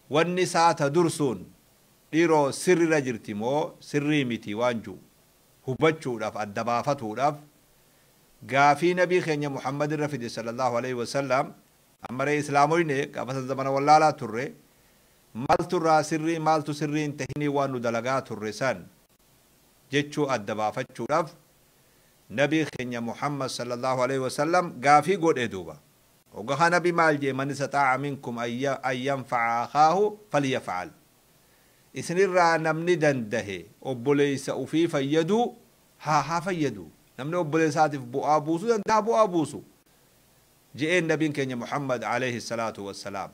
Wanni isaa ta dursuun dhiiroo sirrira jirti moo sirrii miti waan jiru hubachuudhaaf, adda baafatuudhaaf, gaafii nabii keenya Muhammad irra fide sallallahu alaihi wasallam. Ammaree islaamoyne gaafa san zamana wallaalaa turre, maaltu irraa sirrii, maaltu sirrii hin tahinii waan nu dalagaa turre san jechuu adda baafachuudhaaf nabii keenya Muhammad sallallahu alaihi wasallam gaafii godhe duuba. Ogaha nabi maal jee? Man istataa'a minkum an yanfa'a akhaahu falyaf'al. Isinirraa namni dandahe obboleeysa ufii fayyaduu haa fayyadu. Namni obboleessaatiif bu'aa buusuu danda'a, bu'aa buusu je'een nabiin keenya Muhammad alayhi salaatu wassalaam.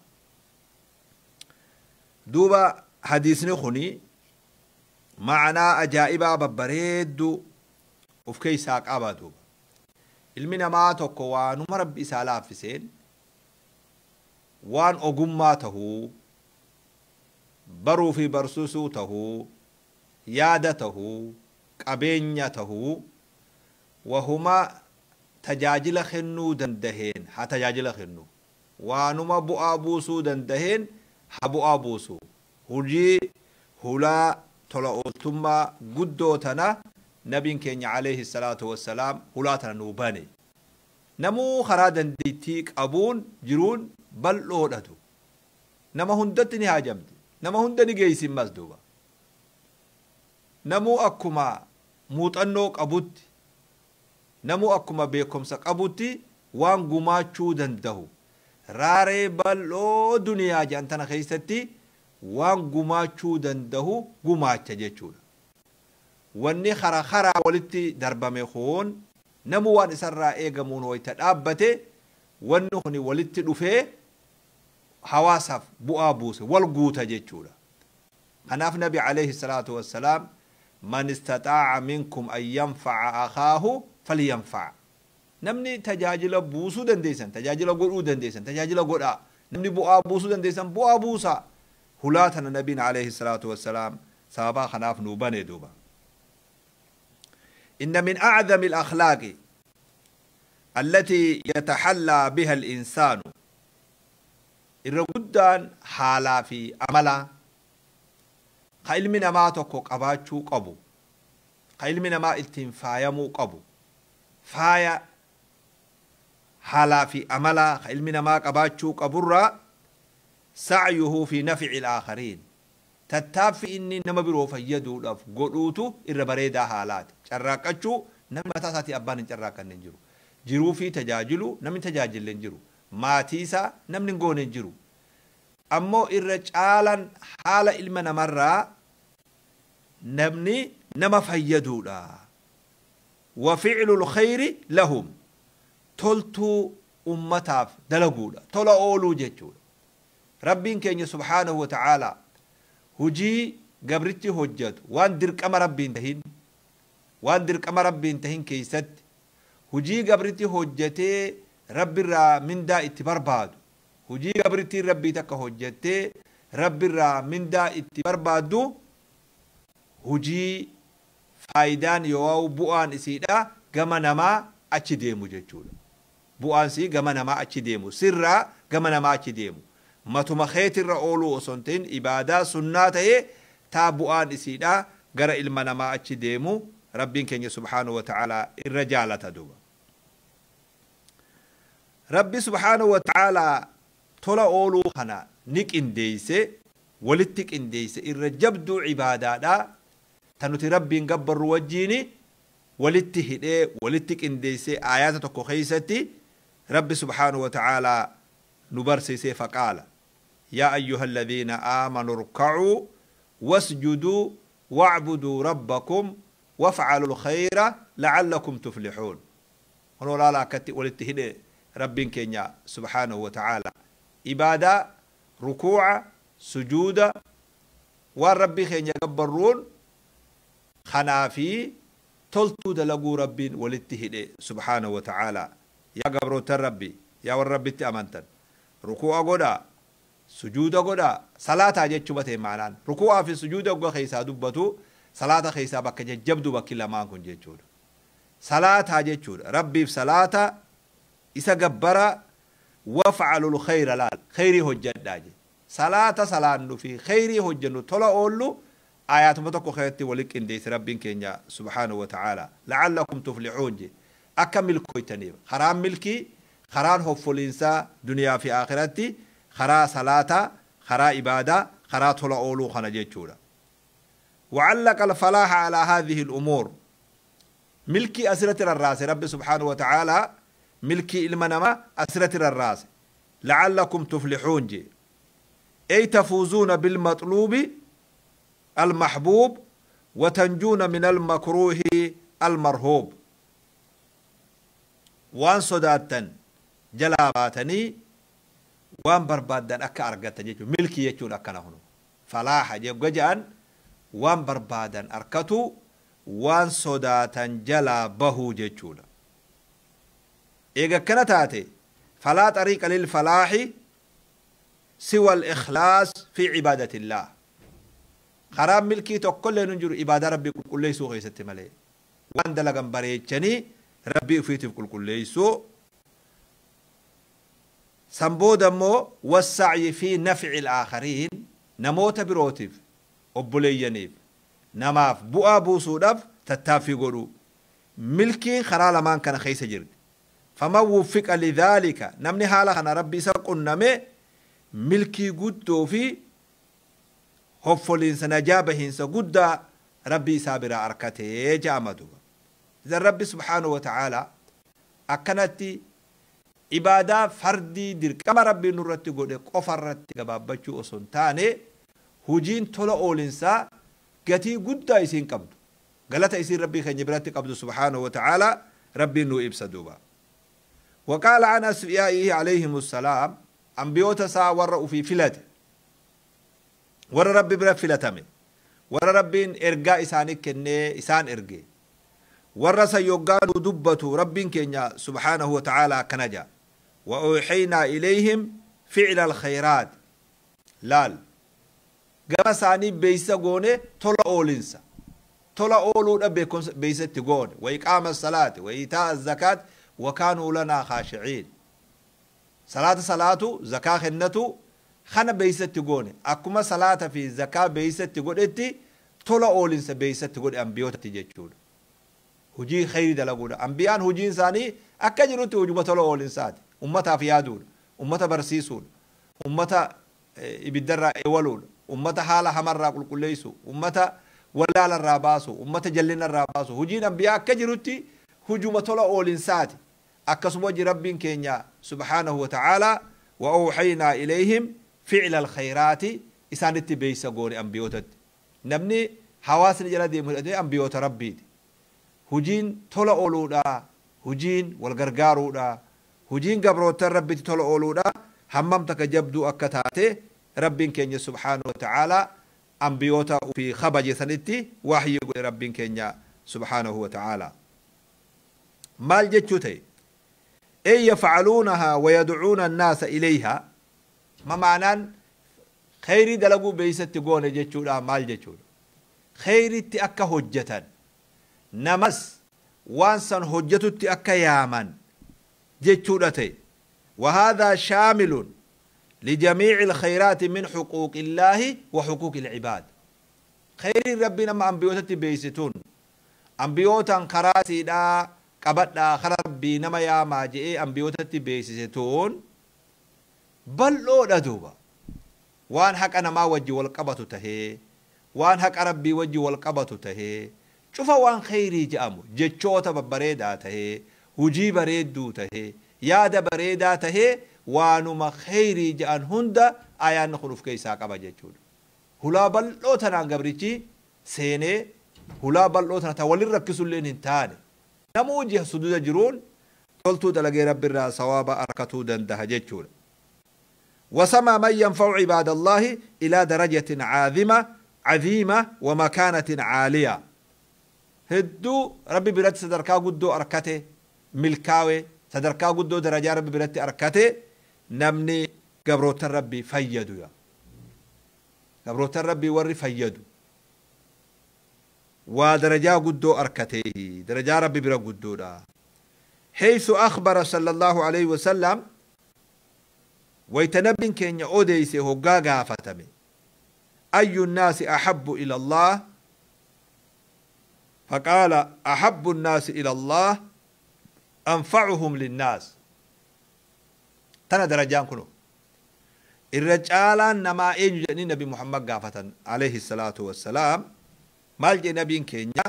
Duuba hadiisni kuni ma'anaa ajaa'ibaa babbareedduu of keeysaa qaba duuba. Ilmi namaa tokko waanuma rabbi isaa laaffiseen, waan ogummaa tahuu, baruu fi barsiisuu tahuu, yaada tahuu, qabeenya tahuu, wahuma tajaajila kennuu dandaheen haa tajaajila kennu, waanuma bu'aa buusuu dandaheen haa bu'aa buusu. Hujii hulaa tola ooltummaa guddoo tana nabiin keenya alayhi salaatu wassalaam hulaa tana nuu bane. Namuu karaa dandeettii qabuun jiruun bal'oodhatu nama hundatti ni haajamti, nama hunda ni geeysimmas duuba. Namuu akkuma muuxannoo qabutti, namuu akkuma beekumsa qabutti waan gumaachuu dandahu, raaree bal'oo duniyaa jedhan tana keessatti waan gumaachuu dandahu gumaacha jechuudha. Wanni karaa walitti darbame kun namuu waan isarraa eegamuun wayita dhaabbate, wanni kun walitti dhufee hawaasaaf bu'aa buuse, wal guuta jechuudha. Kanaaf nabi alayhi salaatu wassalaam man istataa'a minkum an yanfa'a akhaahu falyanfa'a. Namni tajaajila buusuu dandeessan, tajaajila godhuu dandeessan, tajaajila godhaa. Namni bu'aa buusuu dandeessan, bu'aa buusaa. Hulaa tana nabiin alayhi salaatu wassalaam sababaa kanaaf nuu bane duuba. إن من أعظم الأخلاق التي يتحلى بها الإنسان، الرجدان حالا في أملا ka ilmi namaa tokko qabaachuu qabu, ka ilmi namaa ittiin faayamuu qabu, faaya haalaa fi amalaa ka ilmi namaa qabaachuu qaburraa, سعيه في نفع الآخرين, tattaaffii inni nama biroo fayyaduudhaaf godhuutu irra bareedaa haalaati. Carraaqqachuu, namni mataa isaatii abbaan hin carraaqqanne hin jiru. Jiruu fi tajaajilu namni tajaajille hin jiru. Maatii isaa namni hin goone hin jiru. Ammoo irra caalan haala ilma namarraa namni nama fayyaduudha. وفعل الخير لهم, toltuu ummataaf dalaguudha. Tola ooluu jechuudha. Rabbiin keenya subhaanahu wa ta'aalaa hujii gabrichi hojjetu, waan dirqama rabbiin tahin, waan dirqama rabbiin tahin keessatti hujii gabrichi hojjetee rabbirraa mindaa itti barbaadu, hujii gabrittiin rabbii takka hojjettee rabbirraa mindaa itti barbaaddu, hujii faayidaan yoo bu'aan isiidha gama namaa achi deemu jechuudha. Bu'aan sii gama namaa achi deemu, sirraa gama namaa achi deemu. Matuma keetirra ooluu osoo hin ta'in, ibaadaa sunnaa ta'ee taa bu'aan isiidha gara ilma namaa achi deemu rabbiin keenya subhaanahu wa ta'aalaa irra jaalata duuba. Rabbi subhaanahu wa ta'aalaa tola ooluu kana ni qindeeyse, walitti qindeeyse. Irra jabduu ibaadaadha ta nuti rabbiin gabbarru wajjiini walitti hidhee walitti qindeeyse. Aayaata tokko keeysatti rabbi subhaanahu wa ta'aalaa nu barsiisee, فقال يا أيها الذين آمنوا اركعوا واسجدوا واعبدوا ربكم وافعلوا الخير لعلكم تفلحون. Kunoo laala, akkatti walitti hidhe rabbiin keenya subhaanahu wa ta'aalaa ibaadaa, rukuuca, sujuuda, waan rabbii keenya gabbarruun kanaa fi toltuu dalaguu rabbiin walitti hidhe subhaanahu wa ta'aalaa. Yaa gabrootan rabbi, yaa warra rabbitti amantan, rukuu'a godhaa, sujuuda godhaa, salaataa jechuu ta'e. Maanaan rukuu'aa fi sujuuda ogga keessaa dubbatu, salaata keessaa bakka jajjabdu bakki lamaan kun jechuudha. Salaataa jechuudha, rabbiif salaata isa gabbara. وافعلوا الخير, laal, khayrii hojjadhaa je. Salaata salaannu fi kheyrii hojjennu, tola oollu, aayaatuma tokko keessatti wali qindeesse Rabbiin keenya subhaanahu wa ta'ala. La'allakum tuflixuun je, akka milkooytaniif. Karaan milkii, karaan hoffoliinsaa duniyaa fi akhiratti karaa salaataa, karaa ibaadaa, karaa tola ooluu kana jechuudha. وعلق الفلاح على هذه الأمور. Milkii asirratti rarraase Rabbi subhaanahu wa ta'ala, milkii ilma namaa asirratti rarraase. لعلكم تفلحون je, أي تفوزون بالمطلوب المحبوب وتنجون من المكروه المرهوب. Waan sodaattan jalaa baatanii waan barbaaddan akka argattan jechuudha. Milkii jechuun akkana hunu falaaha jegga jedhan, waan barbaadan arkatu, waan sodaatan jalaa bahuu jechuudha. Eega akkana taate, فلا طريق للفلاح سوى الإخلاص في عبادة الله. Karaan milkii tokkollee nun jiru ibaadaa Rabbii qulqulleessuu keessatti malee. Waan dalagan bareechanii Rabbii ufiitiif qulqulleessuu. San booda immoo والسعي في نفع الآخرين, namoota birootiif, obboleeyyaniif, namaaf bu'aa buusuudhaaf tattaaffii godhuu. Milkiin karaa lamaan kana keessa jirti. فمن وفق لذلك, namni haala kana Rabbi isa qunname, milkii guddoo fi hoffoliinsa, najaa bahiinsa guddaa Rabbi isaa biraa arkatee je'ama duba. Idan Rabbi subhaanahu wa ta'ala akkanatti ibaadaa fardii dirqama Rabbiin nurratti godhe qofarratti gabaabbachuu osoo hin taane, hujiin tola oolinsaa gatii guddaa isiin qabdu, galata isiin Rabbii keenya biratti qabdu subhaanahu wa ta'ala Rabbiin nuu ibsa duuba. وقال عن أصفيائه عليهم السلام, anbiyoota isaa warra ufii filate, warra Rabbi bira filatame, warra Rabbiin ergaa isaanii kennee isaan erge, warra san yoggaa nu dubbatu Rabbiin keenya subhaanahu wa ta'ala akkana jedha: وأوحينا إليهم فعل الخيرات. Laal, gama isaanii beeysa goone, tola oolinsa, tola ooluudha beeysatti goone. وإقام الصلاة وإيتاء الزكاة وكانوا لنا خاشعين. Salaata salaatu, zakaa kennatu kana beeysatti goone. Akkuma salaata fi zakaa beeysatti godhetti, tola oolinsa beeysatti godhe ambiyootatti jechuudha. Hujii khayrii dalaguudha. Ambiyaan hujiin isaanii akka jirutti hujuma tola oolinsaati, ummataaf yaaduudha, ummata barsiisuudha, ummata ibiddarraa eewaluudha, ummata haala hamarraa qulqulleessu, ummata wallaalarraa baasu, ummata jallinarraa baasu. Hujiin ambiyaa akka jirutti hujuma tola oolinsaati. Akkasuma hojii Rabbiin keenya subhaanahu wa ta'ala وأوحينا إليهم فعل الخيرات isaanitti beeysa goone ambiyootatti. Namni hawaasni jala deemu hidhatee ambiyoota Rabbiiti. Hujiin tola ooluudha, hujiin wal gargaaruudha, hujiin gabrootan Rabbitti tola ooluudha hammam takka jabduu akka taate Rabbiin keenya subhaanahu wa ta'ala ambiyoota fi kabaje sanitti wahyii godhe Rabbiin keenya subhaanahu wa ta'ala. Maal jechuu ta'e? أي يفعلونها ويدعون الناس إليها. Ma maanaan kheyrii dalaguu beeysatti goone jechuudha maal jechuudha? Kheyritti akka hojjetan, namas waan san hojjetutti akka yaaman jechuudha ta'e. وهذا شامل لجميع الخيرات من حقوق الله وحقوق العباد. Kheyrii Rabbiin amma ambiyootatti beeysituun, ambiyootaan karaa siidhaa qabadhaa, kara Rabbii nama yaamaa je'ee ambiyootatti beeksisituun bal'oodha duuba. Waan haqa namaa wajji wal qabatu tahee, waan haqa Rabbii wajji wal qabatu tahee, cufa waan kheyrii je'amu, jechoota babbareedaa tahee, hujii bareedduu tahee, yaada bareedaa tahee, waanuma kheyrii je'an hunda ayaanni kun uf keessaa qaba jechuudha. Hulaa bal'oo tanaan gabrichi seenee, hulaa bal'oo tana ta walin rakkisulleen hin taane, namuu jiha sududa jiruun toltuu dalagee Rabbi irraa sawaaba arkatuu dandaha jechuudha. وسمى من ينفع عباد الله إلى درجة عظيمة عظيمة ومكانة عالية. Hedduu Rabbi biratti sadarkaa guddoo arkate, milkaawe, sadarkaa guddoo, darajaa Rabbi biratti arkate namni gabrootan Rabbii fayyadu. Ya gabrootan Rabbii warri fayyadu waa darajaa guddoo arkate, darajaa Rabbi bira guddoodha. حيث أخبر صلى الله عليه وسلم. Wayta nabiin keenya odeeyse hoggaa gaafatame, ayyu nnaasi ahabbu ila Allah? Faqaala ahabbu nnaasi ila Allah anfa'uhum linnaas. Tana darajaan kuno irra caalaan namaa eenyu jedhanii Nabi Muhammad gaafatan alayhi salaatu wassalaam. Maal jedhe nabiin keenya,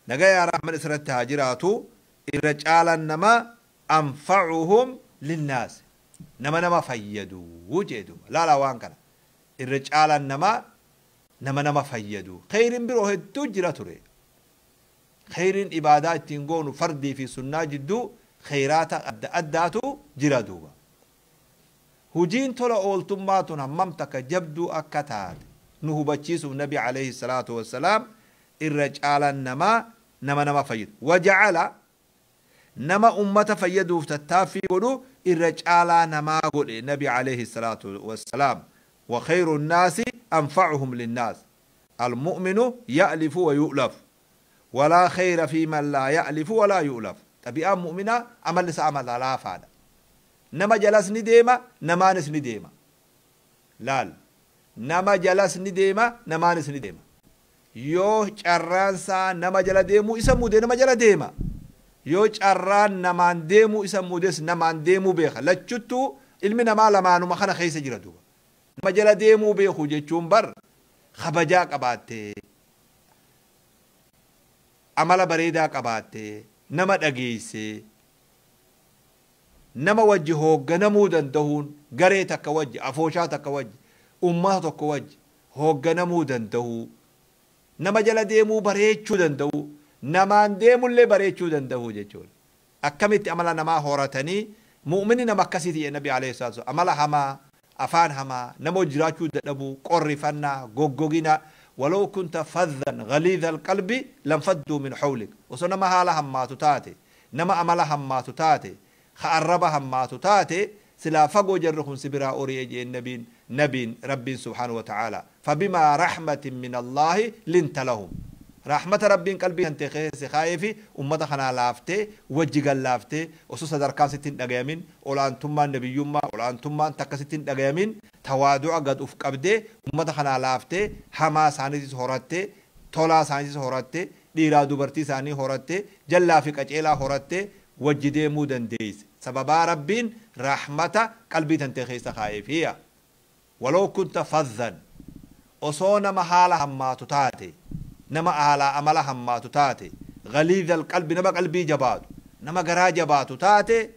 nagayaa rahman isirratti haa jiraatu? Irra caalaan namaa anfa'uhum linnaas, nama nama fayyadu jee duuba. Laalaa waan kana, irra caalaan namaa nama nama fayyadu. Kheyriin biroo hedduu jira ture. Kheyriin ibaadaa ittiin goonu fardii fi sunnaa jidduu kheyraata adda addaatu jira duuba. Hujiin tola ooltummaa tun hammam takka jabduu akka taate nu hubachiisuuf nabi alayhi salaatu wassalaam irra caalaan namaa nama nama fayyadu. Wajacala nama ummata fayyaduuf tattaaffii godhu irra caalaa namaa godhe nabi alayhi salaatu wassalaam. وخير الناس أنفعهم للناس. المؤمن يألف ويؤلف، ولا خير في من لا يألف ولا يؤلف. طبيعة مؤمنة عمل لسا عمل لا فادا، نما جلس نديما نمانس نديما. لال نما جلس نديما نمانس نديما. yoo carraansaa nama jala deemuu isa mude nama jala deema, yoo carraan namaan deemuu isa mudes namaan deemuu beeka. Lachuttuu ilmi namaa lamaanuma kana keessa jira duuba. Nama jala deemuu beeku jechuun bar kabajaa qabaattee, amala bareedaa qabaattee, nama dhageessee, nama wajji hoogganamuu danda'uun, garee takka wajji, afooshaa takka wajji, ummata tokko wajji hoogganamuu danda'uu, nama jala deemuu bareechuu danda'uu, namaan deemullee bareechuu danda'uu jechuudha. Akkamitti amala namaa horatanii mu'minni nama akkasiiti jedhe nabi alayhi salaatu. Amala hamaa, afaan hamaa, nama jiraachuu dadhabuu, qorrifannaa, goggogina. ولو كنت فظا غليظ القلب لانفضوا من حولك. Osoo nama haala hammaatu taate, nama amala hammaatu taate, arraba hammaatu taate, silaa fagoo jarri kun si biraa ori'e jeen nabiin rabbiin subhaanahu wa ta'ala. فبما رحمة من الله لنت لهم. Rahmata rabbiin qalbii kan ta'e keessa kaayee fi ummata kanaa laaftee wajji gallaaftee, osoo sadarkaan sitti hin dhagayamin, olaantummaan nabiyyummaa, olaantummaan takka sitti hin dhagayamin, tawaadu'a gad uf qabdee ummata kanaa laaftee, hamaa isaaniitis horattee, tolaa isaaniitis horattee, dhiiraa dubartii isaanii horattee, jallaa fi qaceelaa horattee wajji deemuu dandeesse. Sababaa rabbiin rahmata qalbii tantee keessa kaayee fiya. ولو كنت فظا, osoo nama haala hammaatu taate, nama haala amala hammaatu taate, غليظ القلب, nama qalbii jabaatu, nama garaa jabaatu taate,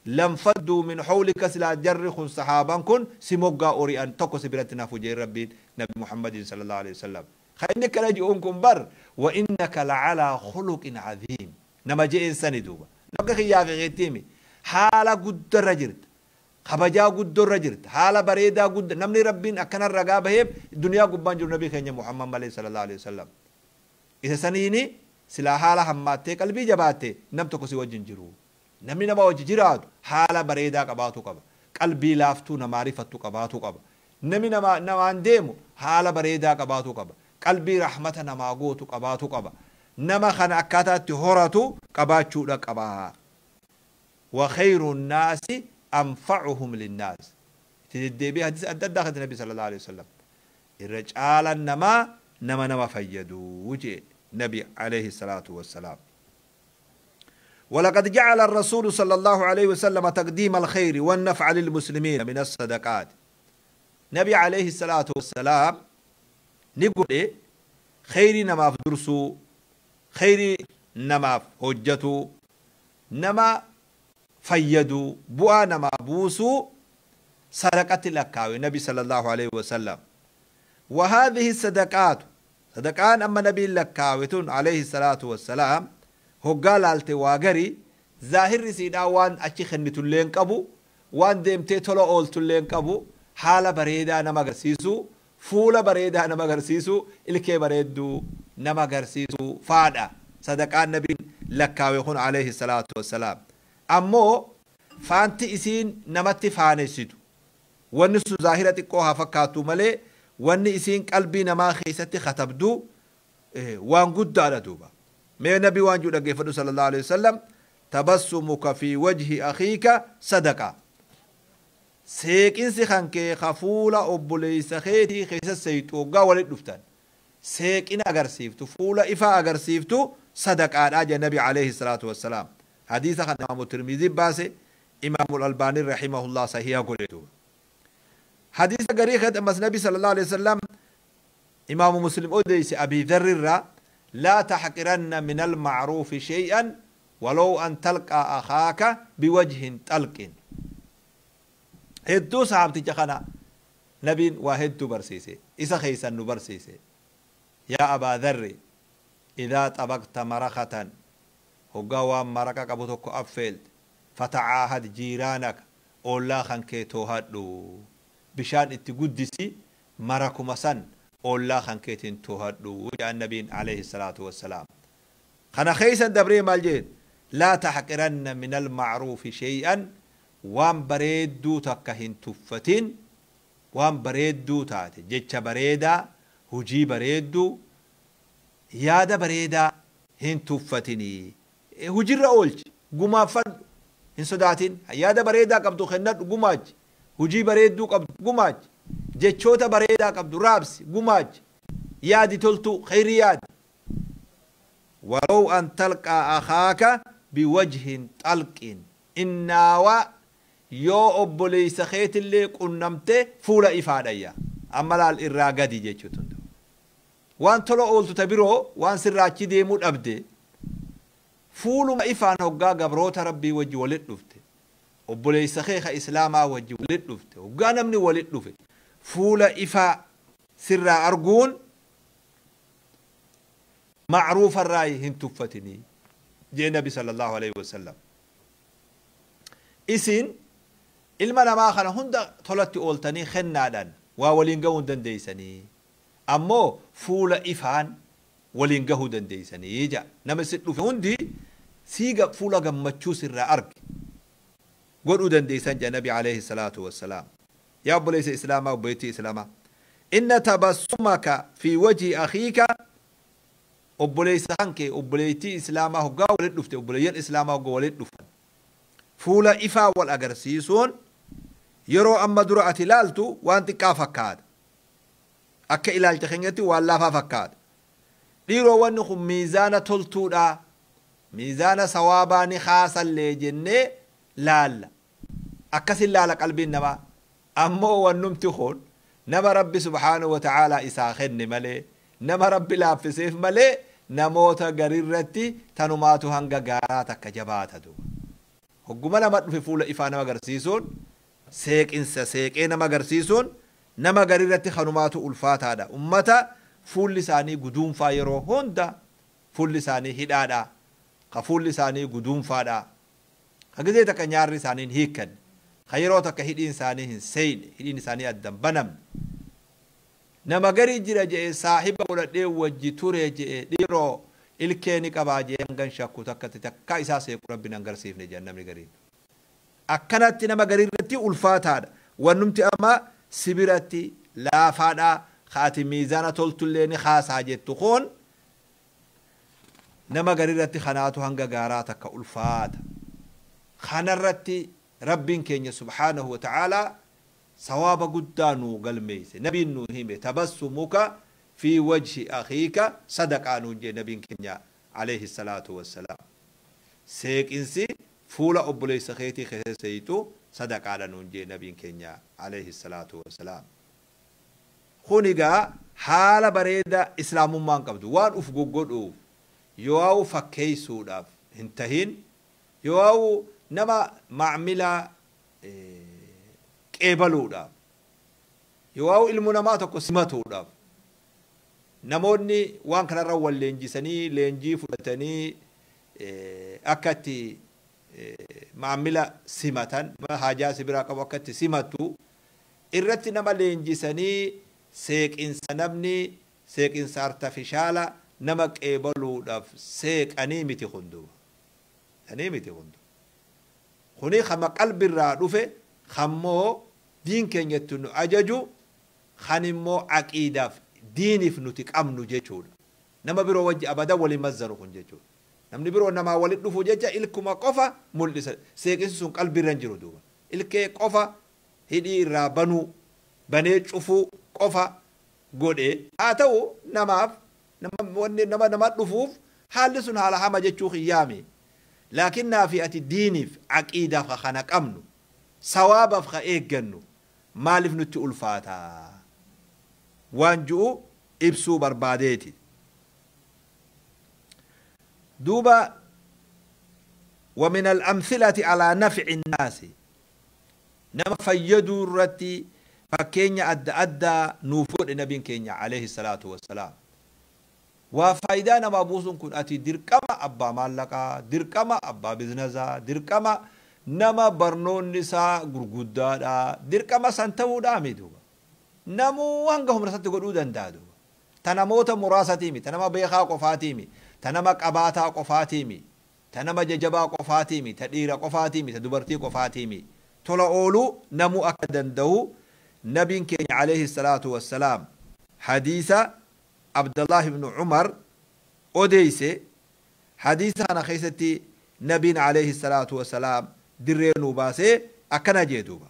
لانفضوا من حولك, silaa jarri kun sahaabaan kun si moggaa ori'an, tokko si biratti nafu jeen rabbiin nabi Muhammadin صلى الله عليه وسلم. Inni kana ji'uun kun bar وإنك لعلى خلق عظيم nama je'een sani duuba. Nama kiyyaa fi keettiimi haala guddarra jirta, kabajaa guddoorra jirta, haala bareedaa gudda. Namni rabbiin akkana ragaa baheef duniyaa gubbaan jiru nabii keenya Muhammad malee صلى الله عليه وسلم. Isa saniini silaa haala hammaattee qalbii jabaatte nam tokko si wajjin jiru. Namni nama wajji jiraatu haala bareedaa qabaatu qaba, qalbii laaftuu namaa rifattu qabaatu qaba. Namni namaan deemu haala bareedaa qabaatu qaba, qalbii rahmata namaa gootu qabaatu qaba, nama kana akkaataatti horatu qabaachuudha qaba. وخير الناس أنفعهم للناس. Deddeebi'ee hadiisa adda addaa kan nabi صلى الله عليه وسلم irra caalaan namaa nama nama fayyadu jee nabi عليه الصلاة والسلام. ولقد جعل الرسول صلى الله عليه وسلم تقديم الخير والنفع للمسلمين من الصدقات. نبي عليه الصلاة والسلام نقول إيه؟ خير نما درسو، خير نما هجتو، nama fayyadu, bu'aa namaa buusuu sadaqatti lakkaawe nabi صلى الله عليه وسلم. وهذه الصدقات, صدقان أما نبي لكاوتون عليه الصلاة والسلام, hoggaa laalte waa gari zaahirri siidhaa waan achi kennitulleen qabu, waan deemtee tola ooltulleen qabu, haala bareedaa nama agarsiisu, fuula bareedaa nama agarsiisu, ilkee bareedduu nama agarsiisu faadha sadaqaan nabiin lakkaawe kun عليه الصلاة والسلام. Ammoo faanti isiin namatti faanessitu, wanni sun zaahira xiqqoo haa fakkaattu malee, wanni isiin qalbii namaa keessatti katabdu waan guddaadha duuba. Mee nabi waan jiru dhaggeeffadhu صلى الله عليه وسلم: تبسمك في وجه أخيك صدقة. Seeqinsi kan kee ka fuula obboleessa keetii keessa seeytu hoggaa walit dhuftan seeqina agarsiiftu, fuula ifaa agarsiiftu, sadaqaadha jedhe Nabi alayhi salaatu wassalaam. Hadiisa kana Imaamu Tirmizii baase, Imaamul Albaanii rahimahullah sahiha godhe duuba. Hadiisa garii keessatti ammas Nabi sallallahu alayhi wasallam, Imaamu Muslim odeeyse, Abii Dharri irraa: laa taxqiranna min almacruufi shay'an walow an talqaa akhaaka biwajhin xalqin. Hedduu sahaabticha kana Nabiin waa hedduu barsiise. Isa keessan nu barsiise: yaa Abaa Dharri, idaa xabaqta marakatan, hoggaa waan maraqa qabu tokko affeelte, fatacaahad jiiraanaka, oollaa kan kee toohadhu, bishaan itti guddisi, marakuma san oollaa kan keetiin toohadhu jedhan Nabiin alayhi salaatu wassalaam. Kana keessan dabree maal jeen? Laa taxqiranna min almacruufi shay'an, waan bareedduu takka hin tuffatin. Waan bareedduu taate, jecha bareedaa, hujii bareedduu, yaada bareedaa hin tuffatinii, hujirra oolchi, gumaaffadhu, hin sodaatin. Yaada bareedaa qabdu kennadhu, gumaachi. Hujii bareedduu qabdu gumaachi. Jechoota bareedaa qabdu raabsi, gumaachi. Yaadi toltuu, khayrii yaadi. Walow an talqaa akhaaka biwajhin xalqin, innaawaa yoo obboleeysa keetillee qunnamte fuula ifaadhayya. Amma laal, irraa gadi jechuutu waan tola ooltu ta biroo waan sirraa achi deemuu dhabde, fuuluma ifaan hoggaa gabroota Rabbii wajji walit dhufte, obboleeysa kee ka Islaamaa wajji walit dhufte, hoggaa namni walit dhufe fuula ifaa sirraa arguun macruufarraa hin tuffatinii jee Nabi sallallahu alaihi wasallam. Isin ilma namaa kana hunda tolatti ooltanii kennaadhaan waa waliin gahuu hin dandeeysanii, ammoo fuula ifaan waliin gahuu dandeeysanii ja. Nama isin dhufe hundi siiga fuula gammachuu sirraa arge godhuu dandeeysan ja Nabi alayhi salaatu wassalaam. Yaa obboleessa Islaamaa, obboleettii Islaamaa, inna tabassumaka fi wajhi akhiika, obboleessa kan kee, obboleettii Islaamaa, hoggaa walit dhufte, obboleeyyan Islaamaa hoggaa walit dhufan fuula ifaa wal agarsiisuun yeroo amma dura ati ilaaltu waan xiqqaa fakkaata. Akka ilaalcha keenyatti waan laafaa fakkaata. Dhiiroo, wanni kun miizaana toltuudha, miizaana sawaabaa ni kaasallee jennee laalla. Akkasin laala qalbiin namaa. Ammoo wannumti kun nama Rabbi subhaanahu wa ta'aalaa isaa kenne malee, nama Rabbi laaffiseef malee, namoota garirratti tanumaatu hanga gaaraa takka jabaata duuba. Hogguma nama dhufe fuula ifaa nama agarsiisuun, seeqinsa seeqee nama agarsiisuun, nama garirratti kanumaatu ulfaataadha. Ummata fuulli isaanii guduunfaa, yeroo hunda fuulli isaanii hidhaadha, ka fuulli isaanii guduunfaadha, ka gizee takka nyaarri isaanii hin hiikkanne, ka yeroo takka hidhiin isaanii hin seeyne, hidhiin isaanii addan banamne, nama garii jira je'e. Saahiba godhadhee wajji ture je'e. Dhiiroo, ilkee ni qabaa je'e, hangan shakku takkatti takkaa isaa seequ Rabbi nan garsiifne jedhan. Namni gariin akkanatti nama garii irratti ulfaataadha. Wannumti amma sibiratti laafaadha ka ati miizaana toltullee ni kaasaa jettu kun, nama garii irratti kanaatu hanga gaaraa takka ulfaata. Kanarratti Rabbiin keenya subhaanahu wa ta'aalaa sawaaba guddaa nuu galmeeyse. Nabiin nuu hime: tabassumuka fi wajhi akhiika sadaqaa nuun jee Nabiin keenya alayhi salaatu wassalaam. Seeqinsi fuula obboleessa keetii keessa seeytu sadaqaadha nuun jee Nabiin keenya alayhi salaatu wassalaam. Kun egaa haala bareeda Islaamummaan qabdu waan uf goggodhuuf yoo fakkeessuudhaaf hin tahin, yoo nama maamila qeebaluudhaaf, yoo ilmu namaa tokko simatuudhaaf, namoonni waan kanarra wal leenjisanii, leenjii fudhatanii akka itti maamila simatan, haajaa si biraa qabu akka itti simatu irratti nama leenjisanii, seeqinsa namni seeqinsa artificial nama qeebaluudhaaf seeqanii miti hundu, sanii miti hundu. Kuni kama qalbirraa dhufe, kammoo diin keenyatti nu ajaju, kan immoo aqiidaaf diiniif nuti qabnu jechuudha. Nama biroo wajji abadan waliin mazzanu kun jechuudha. Namni biroo namaa walit dhufu jecha ilkuma qofa mul'isa. Seeqinsi sun qalbiirra hin jiru duuba. Ilkee qofa. Hidhii irraa banuu, banee cufuu qofa godhe. Haa ta'u, namaaf wanni nama nama dhufuuf haalli sun haala hama jechuu kiyyaami. Laakiin naafi ati diiniif aqiidaaf ka kana qabnu, sawaabaaf ka eeggannu, maaliif nutti ulfaata waan ju'u ibsuu barbaadeeti. Duuba ومن الأمثلة على نفع الناس، nama fayyaduu irratti fakkeenya adda addaa nuuf godhe nabiin keenya عليه الصلاة والسلام. Waa faayidaa namaa buusuun kun ati dirqama abbaa maallaqaa, dirqama abbaa biznasaa, dirqama nama barnoonni isaa gurguddaadha, dirqama san ta'uudhaa duuba. Namuu hanga humna isaatti godhuu danda'a duuba. Ta namoota muraasatiimi, ta nama beekaa qofaatiimi, ta nama qabaataa qofaatiimi, ta nama jajabaa qofaatiimi, ta dhiira qofaatiimi, ta dubartii qofaatiimi. Tola ooluu namuu akka danda'u nabiin keenya عليه الصلاة والسلام hadiisa Abdallah ibn Umar odeeyse. Hadiisa kana keessatti nabiin عليه الصلاة والسلام dirree nuu baasee akkana jee duuba: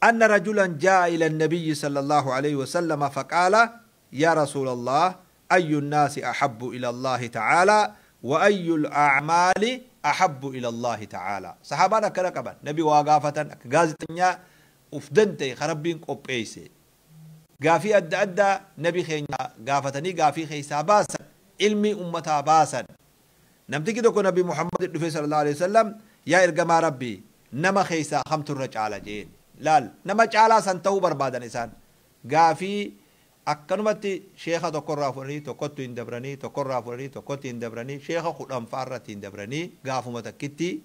أن رجلا جاء إلى النبي صلى الله عليه وسلم فقال: يا رسول الله، أي الناس أحب إلى الله تعالى وأي الأعمال أحب إلى الله تعالى؟ صحابانا كلا قبل نبي واقافة غازتنيا ufdante rabbiin qopheeyse gaafii adda addaa nabi keenya gaafatanii gaafii keessaa baasan, ilmi ummataa baasan. Namtichi tokko Nabi Muhammad dhufe صلى الله عليه وسلم, yaa ergamaa Rabbii, nama keessaa kamtu irra caala jeen. Laal, nama caalaa san ta'uu barbaadan isaan. Gaafii akkanumatti sheeka tokkorraa fudhanii tokkotti hin dabranii, tokkorraa fudhanii tokkotti hin dabranii, sheeka 10 irratti hin dabranii, gaafuma takkitti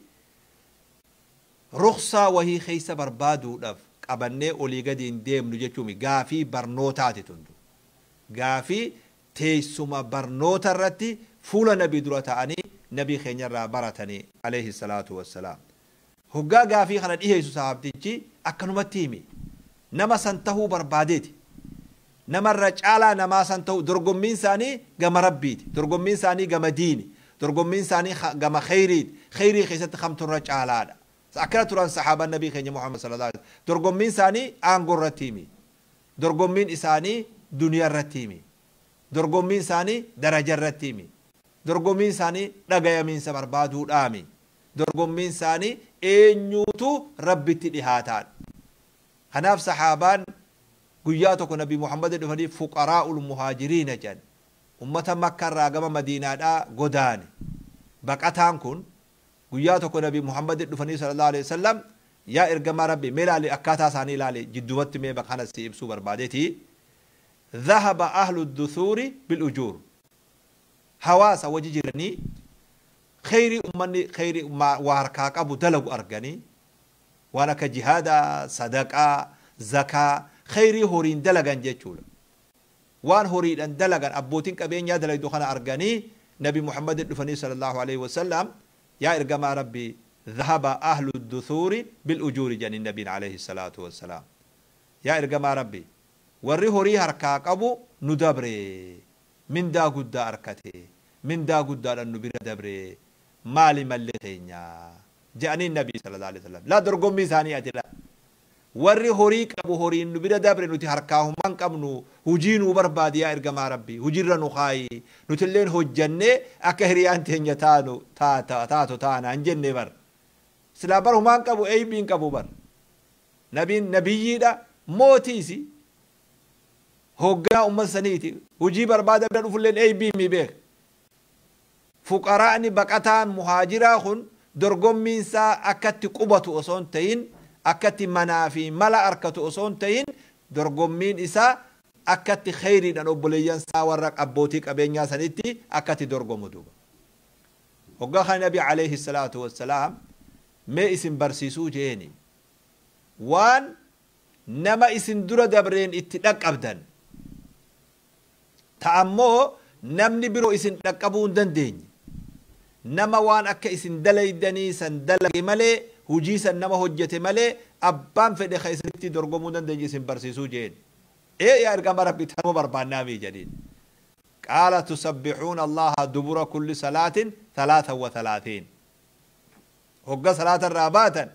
ruksaa wahii keessa barbaaduudhaaf qabannee olii gadi hin deemnu jechuumi. Gaafii barnootaati tuntu, gaafii teessuma barnoota irratti fuula nabii dura ta'anii nabii keenyarraa baratanii عليه الصلاة والسلام. Hoggaa gaafii kana dhiheessu sahabtichi akkanumatti himi, nama san tahuu barbaadeeti. Namarra caalaa namaa san ta'u. Dorgommiin isaanii gama Rabbiiti, dorgommiin isaanii gama diini, dorgommiin isaanii gama kheyriiti. Kheyrii keessatti kamturra caalaadha. Akkana turan saxaabaan nabii keenya Muhammad صلى الله عليه. Dorgommiin isaanii aangoo irratti himi, dorgommiin isaanii duniyaa irratti himi, dorgommiin isaanii daraja irratti himi, dorgommiin isaanii dhagayamiinsa barbaaduudhaami, dorgommiin isaanii eenyuutu Rabbitti dhihaataadha. Kanaaf saxaabaan guyyaa tokko Nabi Muhammad dhufanii, فقراء المهاجرين jedhan, ummata Makka irraa gama Madiinaadhaa godaane. Baqataan kun guyyaa tokko Nabi Muhammad dhufanii صلى الله عليه وسلم, yaa ergamaa Rabbi, mee ilaali, akkaataa isaanii ilaali. Jiddumatti mee bakka kana si ibsuu barbaadeeti. ذهب أهل الدثور بالأجور. Hawaasa waji jiranii kheyrii ummanni kheyrii waa harkaa qabu dalagu arganii, waan akka jihaadaa, sadaqaa, zakaa, kheyrii horiin dalagan jechuudha. Waan horiidhaan dalagan abbootiin qabeenyaa dalagdu kana arganii Nabi Muhammad dhufanii صلى الله عليه وسلم, yaa ergamaa Rabbii, ذهب أهل الدثور بالأجور jedhanii nabiin عليه الصلاة والسلام, yaa ergamaa Rabbii, warri horii harkaa qabu nu dabre, mindaa guddaa arkate, mindaa guddaadhaan nu bira dabre, maali mallee keenya jedhanii nabii صلى الله عليه وسلم. Laa, dorgommii isaanii ati laa, warri horii qabu horiin nu bira dabre, nuti harkaa human qabnu, hujii nuu barbaadi, yaa ergamaa Rabbii, hujiirra nu kaayi, nutilleen hojjannee akka hiriyaan teenya taanu taatu taana hin jenne bar. Silaa bar humaan qabu, eeybiin qabu bar. Nabiin nabiyyiidha, mootiisi, hogganaa ummata saniiti. Hujii barbaada bira dhufulleen eeybii mi beek. Fuqaraa'ni baqataan muhaajiraa kun dorgommiinsaa akkatti qubatu osoo hin ta'in, akkatti manaa fi mala arkatu osoo hin ta'in, dorgommiin isaa akkatti kheyriidhaan obboleeyyan isaa warra abbootii qabeenyaa sanitti akkatti dorgomu duuba. Hoggaa kana nabi عليه الصلاة والسلام, mee isin barsiisuu jeeni, waan nama isin dura dabreen itti dhaqqabdan ta ammoo namni biroo isin dhaqqabuu hin dandeenye, nama waan akka isin dalaydanii san dalage malee, hujii san nama hojjete malee, abbaan fedhe ka isinitti dorgomuu hin dandeenye isin barsiisuu jeen. Ee, yaa ergama Rabbi, tanuma barbaannaamii jedhiin. قال: تسبحون الله دبر كل صلاة 33. Hogga salaata irraa baatan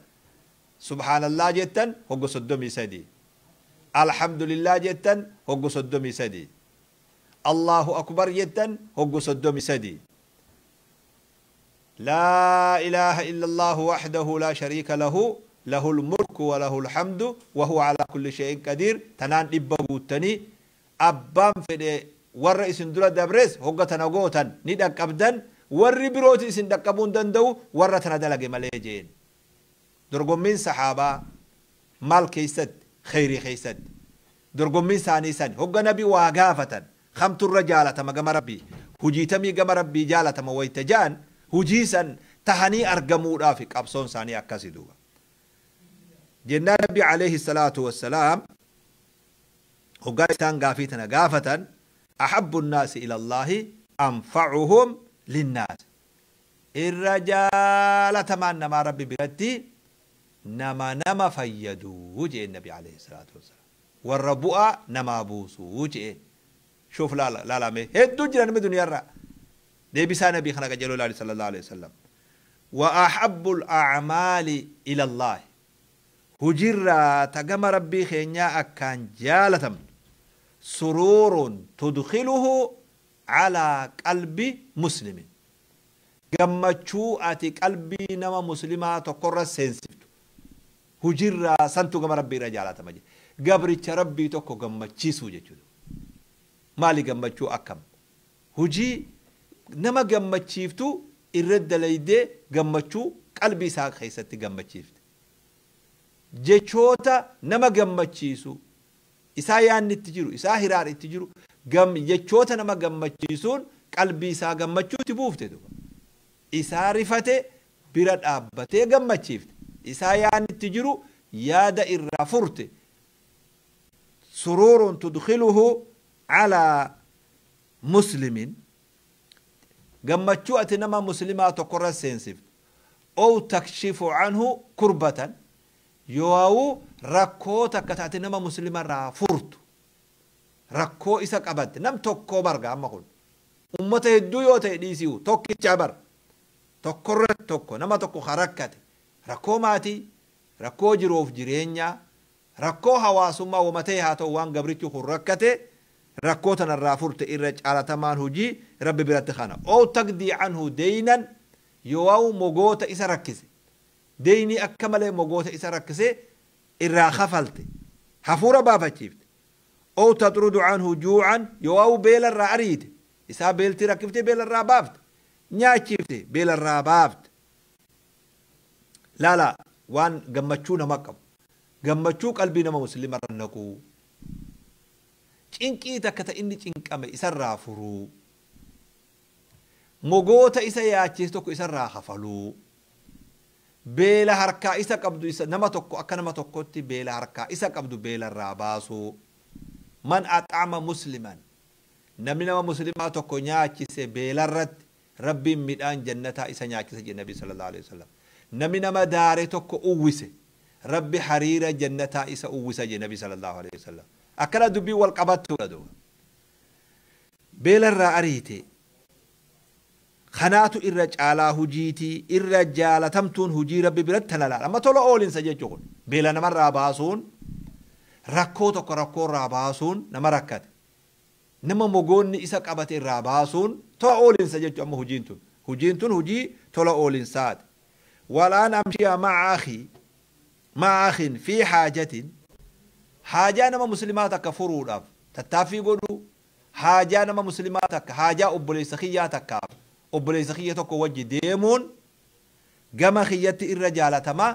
Subhaanallah jettan hogga 33. Alhamdulillah jettan hogga 33. Allahu akbar jettan hogga 33. Laa ilaaha illallahu wahdahu laa shariika lahu lahul mulku wa lahul hamdu wa huwa alaa kulli shay'in qadiir tanaan 100 guuttanii abbaan fedhe warra isin dura dabres hogga tana gootan ni dhaqqabdan warri birooti isin dhaqqabuu hin danda'u warra tana dalage malee jeen. Dorgommiin sahaabaa maal keessatti? Kheyrii keessatti. Dorgommiin isaanii sani hogga nabi waa gaafatan kamtu irra jaalatama gama rabbii hujii tamii gama rabbii jaalatama wayta ja'an hujii san tahanii argamuudhaaf qabsoon isaanii akkasi duuba. Jennaan nabi alayhi salaatu wassalaam hoggaa isaan gaafii tana gaafatan ahabbu nnaasi ila Allaahi anfa'uhum linnaas. Irra jaalatamaan namaa rabbi biratti nama nama fayyadu jeen nabi alayhi salaatu wassalaam. Warra bu'aa namaa buusu jeen. Shuuf laala laalame hedduu jira namni duniyaarraa. Deebisaa nabii kana qajeeloo ilaali sallallahu alayhi wasallam. Wa ahabbu al-a'maali ila Allaahi. Hujirraa ta gama rabbii keenyaa akkaan jaalatamtu suruurun tudkhiluhu calaa qalbi muslimin. Gammachuu ati qalbii nama muslimaa tokkorra seensiftu. Hujirraa santu gama rabbii irra jaalatama jedhe. Gabricha rabbii tokko gammachiisuu jechuudha. Maali gammachuu akkam? Hujii nama gammachiiftu irra dalaydee gammachuu qalbii isaa keessatti gammachiifte. Jechoota nama gammachiisu isaa yaanni itti jiru isaa hiraar itti jiru jechoota nama gammachiisuun qalbii isaa gammachuutti buufte duuba. Isaa rifate bira dhaabbatee gammachiifte. Isaa yaanni itti jiru yaada irraa furte. Suruurun tudkhiluhu calaa muslimin. Gammachuu ati nama muslimaa tokkorra seensiftu. Ow takshifu anhu kurbatan. Yoo rakkoo takka taate nama muslimarraa furtu. Rakkoo isa qabatte nam tokkoo barga amma kun. Ummata hedduu yoo ta'e dhiisiu tokkicha bar. Tokkorra tokko nama tokko rakkate. Rakkoo maatii, rakkoo jiruuf jireenyaa, rakkoo hawaasummaa wama ta'e haa ta'u waan gabrichi kun rakkate rakkoo tanarraa furte irra caalatamaan hujii rabbi biratti kana. Ow taqdii anhu deynan yoo mogoota isa rakkise. Deynii akka malee mogoota isa rakkise irraa kafalte. Hafuura baafachiifte. Ow taxrudu anhu juucan yoo beelarraa ariite. Isaa beelti rakkifte beelarraa baafte. Nyaachifte beelarraa baafte. Laala waan gammachuu nama qabu. Gammachuu qalbii nama muslimarra naquu. Cinqii takka ta inni cinqame isarraa furuu. Mogoota isa yaachise tokko isarraa kafaluu. Beela harkaa isa qabdu isa nama tokko akka nama tokkotti beela harkaa isa qabdu beelarraa baasuu. Man axaama musliman. Namni nama muslimaa tokko nyaachise beelarratti rabbiin midhaan jannataa isa nyaachise jedhe nabi sallallahu alaihi wasallam. Namni nama daare tokko uwwise rabbi hariira jannataa isa uwwisa jedhe nabi sallallahu alaihi wasallam. Akkana dubbii wal qabattuudha duuba. Beelarraa ariite. Kanaatu irra caalaa hujiitii irra jaalatamtuun hujii rabbi biratti tana laala. Amma tola oolinsa jechuun kun beela namarraa baasuun rakkoo tokko rakkoorraa baasuun nama rakkate. Nama mogoonni isa qabate irraa baasuun tola oolinsa jechuun amma hujiin tun. Hujiin tun hujii tola oolinsaati. Walaan amshiyaa ma'a akhii ma'a akhin fi haajatin haajaa nama muslimaa takka furuudhaaf tattaaffii godhuu haajaa nama muslimaa takka haajaa obboleessa kiyyaa takkaaf obboleessa kiyya tokko wajji deemuun gama kiyyatti irra jaalatama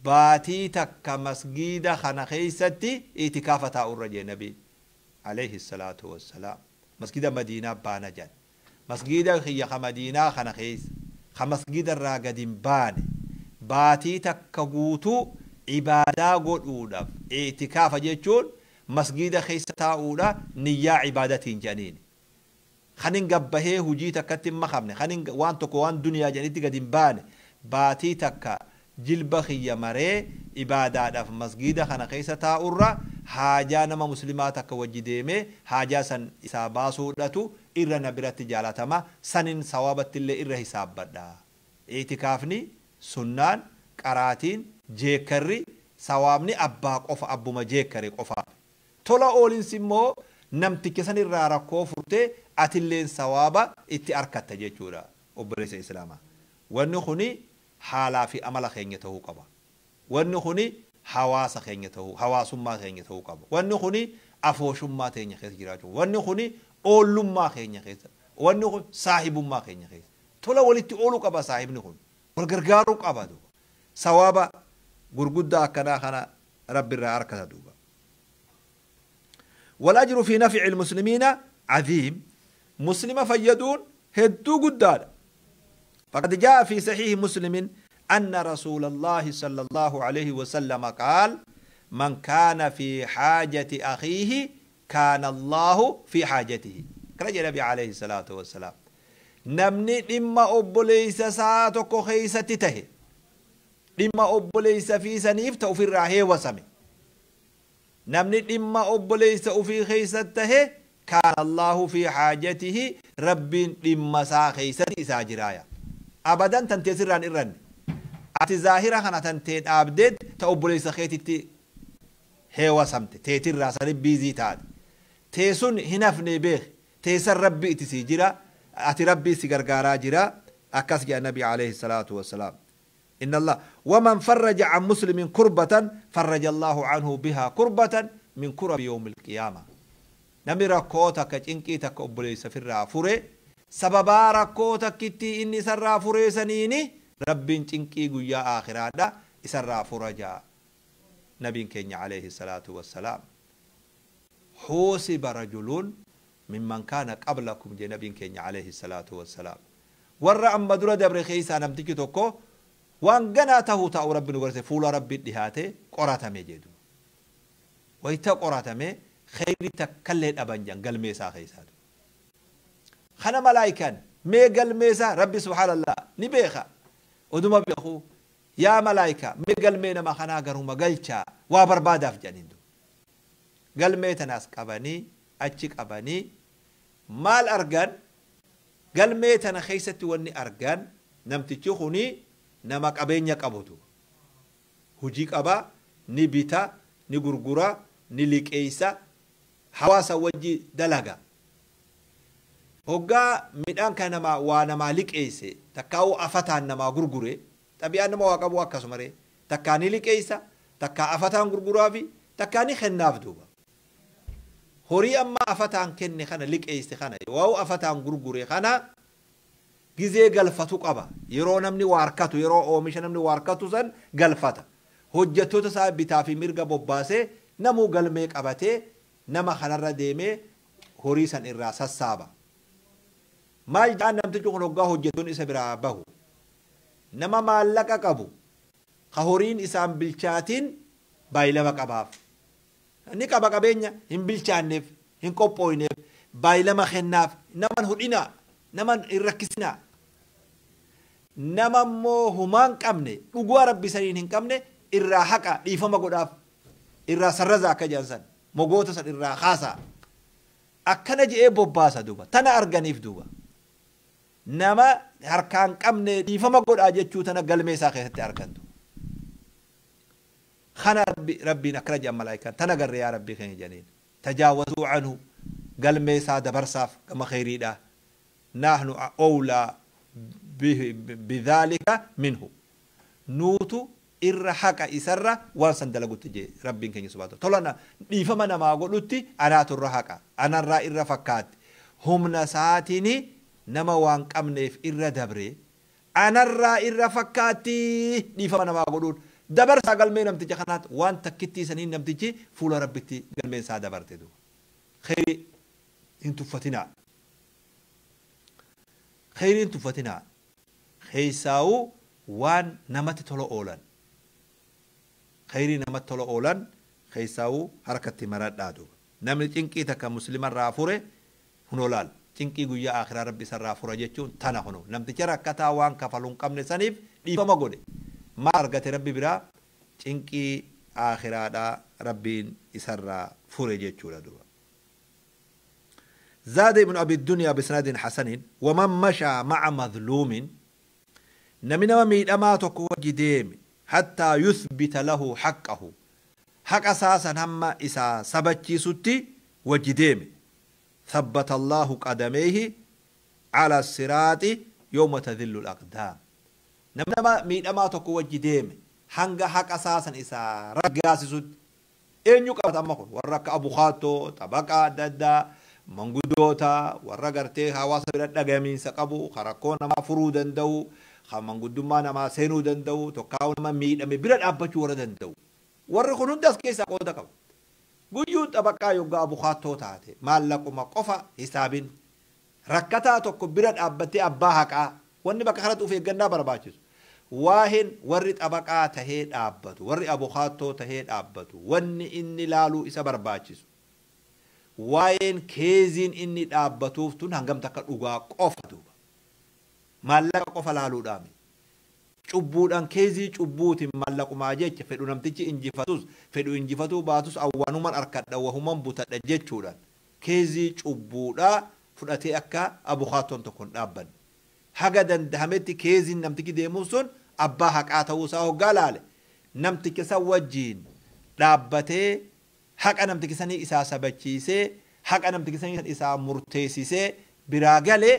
baatii takka masgiida kana keessatti itikaafa taa'urra jee nabi alayhi salaatu wassalaam. Masgiida Madiinaa baana jedhan. Masgiida kiyya ka Madiinaa kana keessa ka masgiida irraa gadi hin baane baatii takka guutuu ibaadaa godhuudhaaf itikaafa jechuun masgiida keessa taa'uudha niyyaa ibaadatiin jedhaniini. Kan hin gabbahee hujii takkatti hin makamne kan hin waan tokko waan duniyaa jedhanitti gadi hin baane baatii takka jilba kiyya maree ibaadaadhaaf masgiida kana keessa taa'urra haajaa nama muslimaa takka wajji deemee haajaa san isaa baasuudhatu irra na biratti jaalatama sanin sawaabatti illee irra hisaabbadha. Itikaafni sunnaan qaraatiin Jeekkarri sawaabni abbaa qofa, abbuma jeekkare qofaaf. Tola oolinsi immoo namticha san irraa rakkoo furtee atilleen sawaaba itti arkatta jechuudha, obboleessa islaamaa. Wanni kuni haalaa fi amala keenya ta'uu qaba. Wanni kuni hawaasa keenya ta'uu, hawaasummaa keenya ta'uu qaba. Wanni kuni afooshummaa teenya keessa jiraachuu, wanni kuni oollummaa keenya keessa, wanni kun saahibummaa keenya keessa tola walitti ooluu qaba. Saahibni kun wal gargaaruu qaba duuba. Sawaaba gurguddaa akkanaa kana Rabbi irraa arkata duuba. والأجر في نفع المسلمين عظيم. مسلم فيدون هدو قداد. فقد جاء في صحيح مسلم أن رسول الله صلى الله عليه وسلم قال: من كان في حاجة أخيه كان الله في حاجته. كرج النبي عليه الصلاة والسلام، namni dhimma obboleessa isaa tokko keeysatti tahe, dhimma obboleessa fi saniif ta ofirraa heewasame, namni dhimma obboleessa ofii keeysatti tahe, كان الله في حاجته, Rabbiin dhimma isaa keeysatti isaa jiraaya. Abadan tantee sirraan irranne. Ati zaahira kana tantee dhaabdeet ta obboleessa keetitti heewasamte, teetirraa sani busy taate, teessun hin hafne beek. Teessan Rabbi itti sii jira, ati Rabbii si gargaaraa jira. Akkas jedha Nabi عليه الصلاة والسلام. إن الله ومن فرج عن مسلم كربة فرج الله عنه بها كربة من كرب يوم القيامة. Namni rakkoo takka, cinqii takka obboleessa firraa fure, sababaa rakkoo takkitti inni isarraa furee saniini Rabbiin cinqii guyyaa aakhiraadha isarraa fura jaa nabiin keenya عليه الصلاة والسلام. حوسب رجل ممن كان قبلكم jee nabiin keenya عليه الصلاة والسلام. Warra amma dura dabre keessaa namtichi tokko waan ganaa tahuu taa'u Rabbi nu garse, fuula Rabbi dhihaate qoratame jedhu. Wayita qoratame kheyri takkallee dhaban jan galmee isaa keessaatu. Kana malaayikaan mee galmee isaa, Rabbi subhaanallah ni beeka, oduma beeku, yaa malaayikaa, mee galmee nama kanaa garuma galchaa, waa barbaadaaf jedhaniin. Galmee tanaas qabanii achi qabanii maal argan? Galmee tana keessatti wanni argan, namtichi kuni nama qabeenya qabutu, hujii qaba, ni bita, ni gurgura, ni liqeeysa, hawaasa wajji dalaga. Hoggaa midhaan kan namaa waa namaa liqeeyse, takkaa'u afataan namaa gurgure, xabi'aan nama waa qabu akkasuma ree, takkaa ni liqeeysa, takkaa afataan gurguraa fi takkaa ni kennaaf duuba. Horii amma afataan kenne kana, liqeeyse kana, waa'u afataan gurgure kana gizee galfatu qaba. Yeroo namni waa harkatu, yeroo oomisha namni waa harkatu san galfata. Hojjettoota isaa bitaa fi mirga bobbaasee, namuu galmee qabatee nama kanarra deemee horii san irraa sassaaba. Maal jedhaan? Namtichi kun hoggaa hojjettoonni isa biraa bahu, nama maallaqa qabu ka horiin isaan bilchaatiin baay'ilama qabaaf. Inni qaba qabeenya, hin bilchaanneef, hin qophooyneef baay'ilama kennaaf. Naman hudhinaa, naman hin rakkisinaa. Nama immoo humaan qabne, dhugaa Rabbi saniin hin qabne, irraa haqa, dhiifama godhaaf, irraa sarraza akka jedhan san, mogoota san irraa kaasaa. Akkana je'ee bobbaasa duuba. Tana arganiif duuba, nama harkaan qabne dhiifama godhaa jechuu tana galmee isaa keessatti argantu kana. Rabbiin akkana jedhan malaayikaan: tana garree yaa Rabbii keenya jedhaniin. تجاوزوا عنه, galmee isaa dabarsaaf gama kheyriidha. نحن أولى بذلك منه, nuutu irra haqa isarra waan san dalagutti jee Rabbiin keenya subhaanahu. Tola dhiifama namaa godhutti anaatu irra haqa, anarraa irra fakkaatti. Humna isaatiin nama waan qabneef irra dabre, anarraa irra fakkaatti dhiifama namaa godhuun. Dabarsaa galmee namticha kanaatti. Waan takkittii saniin namtichi fuula Rabbitti galmeen isaa dabarte duuba. Kheyrii hin tuffatinaa, kheyrii hin tuffatinaa. Keessaa'uu waan namatti tola oolan, kheyrii namatti tola oolan keessaa'uu harkatti maradhaa duuba. Namni cinqii takka muslimarraa fure, hunoo laal, cinqii guyyaa akhiraa Rabbi isarraa fura jechuun tana. Hunoo namticha rakkataa waan kafaluu hin qabne saniif dhiifama godhe, maal argate Rabbi biraa? Cinqii akhiraadhaa Rabbiin isarraa fure jechuudha duuba. زاد ابن أبي الدنيا بسند حسن: ومن مشى مع مظلوم, namni nama miidhamaa tokko wajji deeme. Hattaa yuthbita lahu haqqahu, haqa isaa san hamma isaa sabachiisutti wajji deeme. Thabbata Allaahu qadameeyhi ala siraaxi yawma tadhillu al-aqdaam. Namni nama miidhamaa tokko wajji deeme hanga haqa isaa san isaa raggaasisutti. Eenyu qabata amma kun? Warra akka abukaattoo, xabaqaa adda addaa, manguddoota, warra gartee hawaasa bira dhagamiinsa qabu, ka rakkoo namaa furuu danda'u, ka manguddummaa namaa seenuu danda'u, tokkaa nama miidhame bira dhaabbachuu warra danda'u. Warri kun hundi as keessaa qooda qaba. Guyyuun xabaqaa yoggaa abukaattoo taate maallaquma qofa hisaabin rakkataa tokko bira dhaabbattee abbaa haqaa. Wanni bakka kanatti of eeggannaa barbaachisu, waaheen warri xabaqaa tahee dhaabbatu, warri abukaattoo tahee dhaabbatu, wanni inni laaluu isa barbaachisu, waa'een keeziin inni dhaabbatuuf tun hangam takka dhugaa qofa duuba. Maallaqa qofa laaluudhaami. Cubbuudhaan keezii cubbuutiin maallaqumaa jecha fedhu namtichi injifatus fedhu injifatuu baatus awwaanuman arkadha wahuman butadha jechuudhaan keezii cubbuudhaa fudhatee akka abukaattoon tokko hin dhaabbanne. Haga dandahametti keeziin namtichi deemuuf sun abbaa haqaa ta'uusaa hoggaa laale, namticha san wajjiin dhaabbatee haqa namticha sanii isaa sabachiisee, haqa namticha sanii isaa murteessisee biraa galee,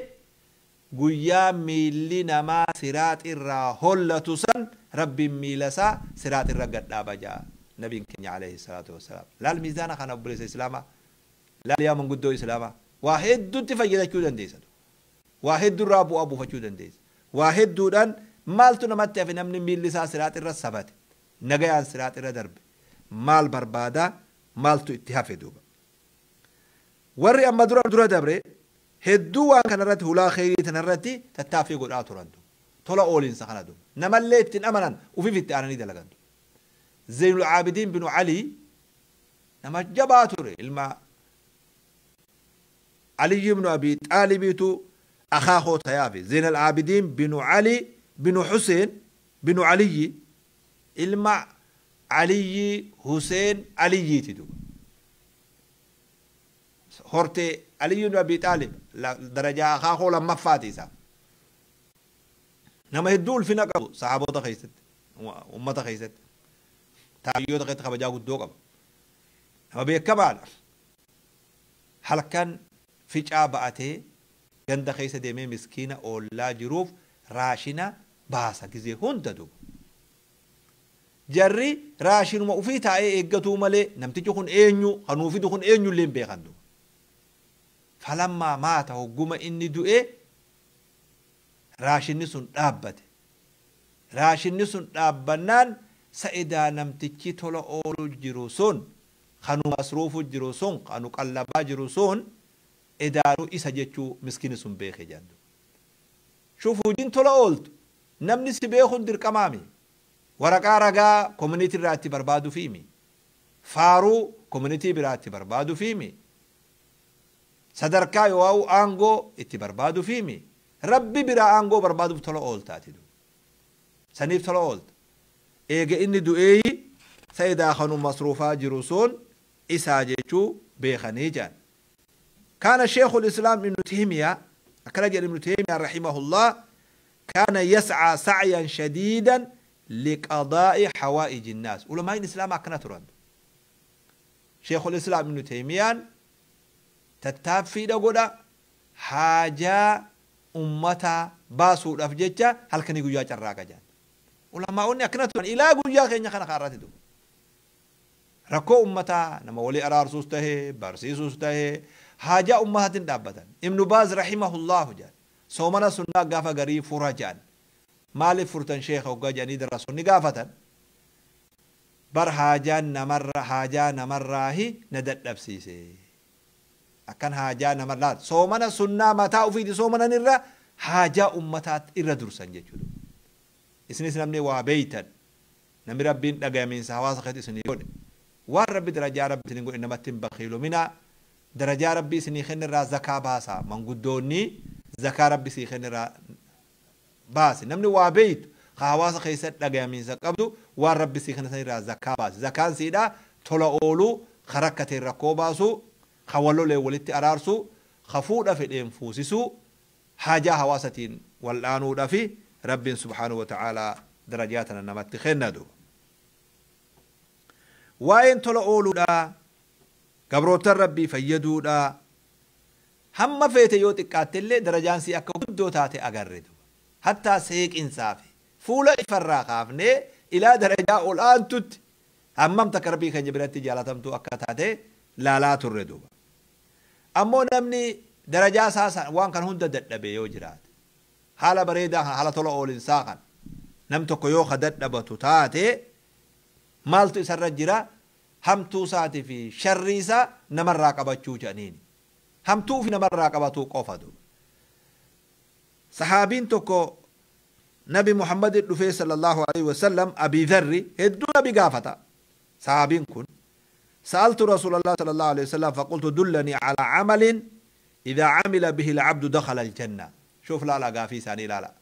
guyyaa miilli namaa siraax irraa hollatu san Rabbiin miila isaa siraax irra gad dhaaba ja'a nabiin keenya alayhi salaatu wassalaam. Laal miizaana kana, obboleessa islaamaa, laal yaa manguddoo islaamaa, waa hedduutti fayyadachuu dandeessa, waa hedduurraa bu'aa buufachuu dandeessa. Waa hedduudhaan maaltu namatti hafe? Namni miilli isaa siraax irra sabate, nagayaan siraax irra darbe, maal barbaadaa? Maaltu itti hafe duuba? Warri amma dura dura dabre hedduu waan kanarratti, hulaa kheyrii tanarratti tattaaffii godhaa turan. Tola ooliinsa kana duuba namallee ittiin amanan, ufiif itti aananii dalagan. Zeynul Aabidiin binu Alii nama jabaa ture. Ilma Aliyyi ibnu Abi Xaalibiitu akaakoo tayaafi. Zeynal Aabidiin binu Ali binu Huseen binu Aliyyi, ilma Aliyyi Huseen Aliyyiiti duuba. Hortee Aliyyi ibnu Abi Xaalib darajaa akaakoo lammaffaati isaaf. Nama hedduu ulfina qabu sahaabota keessatti, ummata keessatti, taabiyyoota keessatti kabajaa guddoo qaba. Nama beekamaadha. Halkan ficaa ba'atee ganda keessa deemee miskiina oollaa jiruuf raashina baasa gizee hunda duuba. Jarri raashinuma ufii taa'ee eeggatuu malee namtichi kun eenyu, kanuu fidu kun eenyu illee hin beekan duuba. Falammaa maata, hogguma inni du'e raashinni sun dhaabbate. Raashinni sun dhaabbannaan sa'idaa namtichi tola oolu jiru sun, kanu masruufu jiru sun, kanu qallabaa jiru sun edaanuu isa jechuu miskiini sun beeke jedhan. Shuuf, hojiin tola ooltu namni si beekuun dirqamaami. Waraqaa ragaa community irraa itti barbaadu fiimi. Faaruu community biraa itti barbaadu fiimi. Sadarkaa yoo aangoo itti barbaadu fiimi. Rabbi biraa aangoo barbaaduuf tola ooltaati. Saniif tola oolta. Eega inni du'eeyi sa'idaa kanu masruufaa jiru sun isaa jechuu beekanii jedhan. كان شيخ الإسلام ابن تيمية أكرج ابن تيمية رحمه الله كان يسعى سعيا شديدا لقضاء حوائج الناس. علماء الإسلام أكنا ترند. شيخ الإسلام ابن تيمية tattaaffii godha haajaa ummata baasuudhaaf jecha halkanii guyyaa carraaqa jedhan. Ulamaa'onni akkana turan ilaa guyyaa keenya kana kaarratti duuba. Rakkoo ummataa nama walii araarsuus tahee barsiisuus tahee haajaa ummataatiin dhaabbatan. Ibnu Baaz rahimahullahu jedhan. Soomana sunnaa gaafa garii fura jedhan. Maaliif furtan sheekha hoggaa jedhanii darasoonni gaafatan. Bar haajaan namarra haajaa namarraahi na dadhabsiise. Akkan haajaa namarraa soomana sunnaa mataa ofiiti soomanan irra haajaa ummataa irra dursan jechuudha. Isinis namni waa beeytan, namni Rabbiin dhagayamiinsa hawaasa keessatti isinii godhe, waan Rabbi darajaa Rabbi isinii godhe namatti hin bakiilominaa. Darajaa Rabbi isinii kennirraa zakaa baasaa. Manguddoonni zakaa Rabbi isinii kennirraa baasi. Namni waa beeytu ka hawaasa keessatti dhagayamiinsa qabdu waan Rabbi sii kenna sanirraa zakaa baasi. Zakaan siidhaa tola ooluu, ka rakkateen rakkoo baasuu, ka walolee walitti araarsuu, ka fuudha fedheen fuusisuu, haajaa hawaasatiin wal'aanuudhaa fi Rabbiin subhaanahu wa ta'aalaa Darajaa tana namatti kenna duuba. Waa'een tola ooluudha, gabroota Rabbii fayyaduudha, hamma feete yoo xiqqaatte illee darajaan sii akka guddoo taate agarre duuba. Hattaa seeqinsaa fi fuula ifarraa kaafnee ilaa darajaa ol aantutti hammam takka Rabbii keenya biratti jaalatamtuu akka taate laalaa turre duuba. Ammoo namni darajaa isaa waan kan hunda dadhabe yoo jiraate, haala bareedaa kan haala tola oolinsaa kan nam tokko yoo ka dadhabatu taate, maaltu isarra jira? Hamtuu isaatii fi sharrii isaa namarraa qabachuu jedhaniini. Hamtuu fi namarraa qabatuu qofa duuba. Sahaabiin tokko Nabi Muhammad dhufee sallallahu alaihi wasallam, Abii Dharri hedduu nabi gaafata. Sahaabiin kun سألت رسول الله صلى الله عليه وسلم فقلت دلني على عمل إذا عمل به العبد دخل الجنة. شوف لا لا قافي ثاني لا لا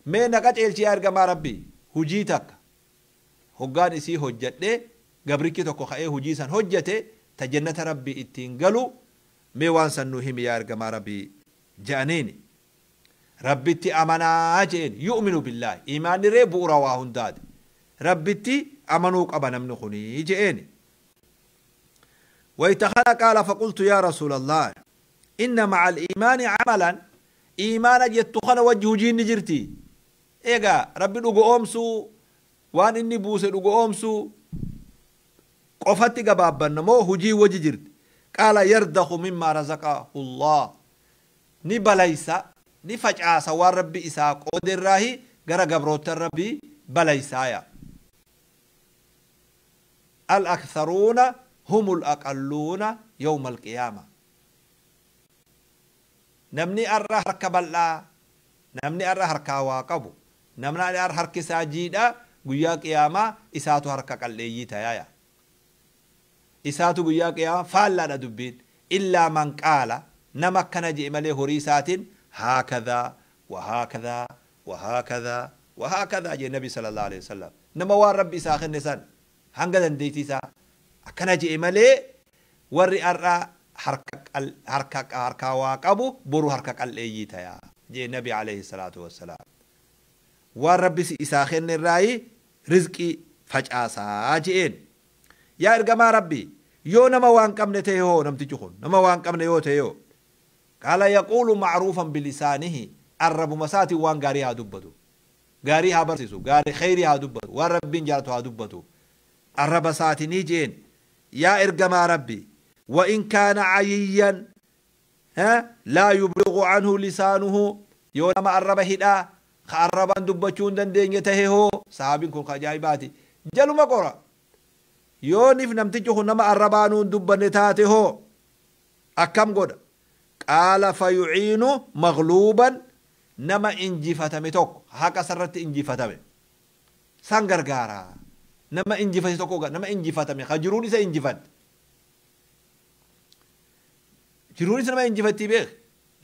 مين نقد إلشي أرجع ربي هجيتك هجان إسي هجته قبرك تكو خيه هجيسا هجته تجنة ربي اتنقلوا ميوان سنوهم يا أرجع ربي جانيني ربي تي أمنا جين يؤمن بالله إيمان ري بورا واهنداد ربي تي أمنوك أبا نمنخني جئني. ويتخلى قال فقلت يا رسول الله إن مع الإيمان عملا إيمانا يتخنى وجه جين نجرتي إيغا ربي لغو أمسو وان إني بوسي لغو أمسو قفتي قبابا نمو هجي وجه جرت. قال يردخ مما رزقه الله نبليسا نفجعاسا وان ربي إساق قدر راهي غرا قبروت ربي بليسايا. الأكثرون هم الأقلون يوم القيامة. نمني أرى حركة بلا، نمني أرى حركة واقبو، نمني أرى حركة ساجيدة قيا قيامة إساتو حركة قليي تيايا إساتو قيا قيامة فالا ندبين إلا من قال نمكن جئمالي هريسات هكذا وهكذا وهكذا وهكذا جي النبي صلى الله عليه وسلم. نموار ربي ساخن نسان هنگدن ديتي سا akkana je'e malee warri har'a harka waa qabu boru harka qal'eeyyii tayaa jee Nabi alayhi salaatu wassalaam. Waan Rabbi si isaa kenne irraayi rizqii facaasaa je'een. Yaa ergamaa Rabbi yoo nama waan qabne ta'e hoo namtichi kun nama waan qabne yoo ta'e hoo qaala yaquulu macruufan bilisaanihi arrabuma isaatiin waan gaarii haa dubbatu, gaarii haa barsiisu, gaarii khayrii haa dubbatu, waan Rabbiin jaalatu haa dubbatu arraba isaatinii je'een. يا إرجما ربي وإن كان عييا لا يبلغ عنه لسانه يوم أرب هدا خربان دبچون دندين يتهه صحابين كون خجايباتي جلو ما قرا يونيف نمتجه نما أربانون دبنتاته أكم قد قال فيعين مغلوبا نما إنجفتمي توك هكا سرت إنجفتمي سانغرغارا نما إنجفتي توكو نما إنجفتمي خجروني سا إنجفت جروني سا نما إنجفتي بيخ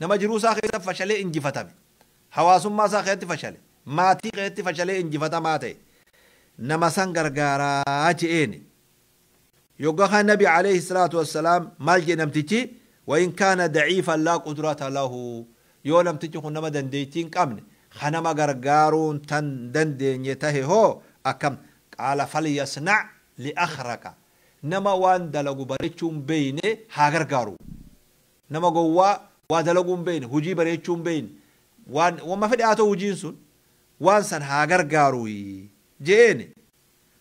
نما جرو سا خيسا فشلي إنجفتمي حواسم ما سا خيتي فشلي ماتي خيتي فشلي إنجفتماتي نما سانغرغارا جئيني يوغا النبي عليه الصلاة والسلام مال جنمتيجي وإن كان ضعيفا لا قدرة له يو نمتيجي خنما دنديتين قمن خنما غرغارون تن دندين يتهي هو أكم قال فليصنع لأخرك نما وان دلغو بريچون بينه هاغرغارو نما غوا وا دلغون بين هجي بريچون بين وان وما فدي اتو هجين سن وان سن هاغرغارو جيني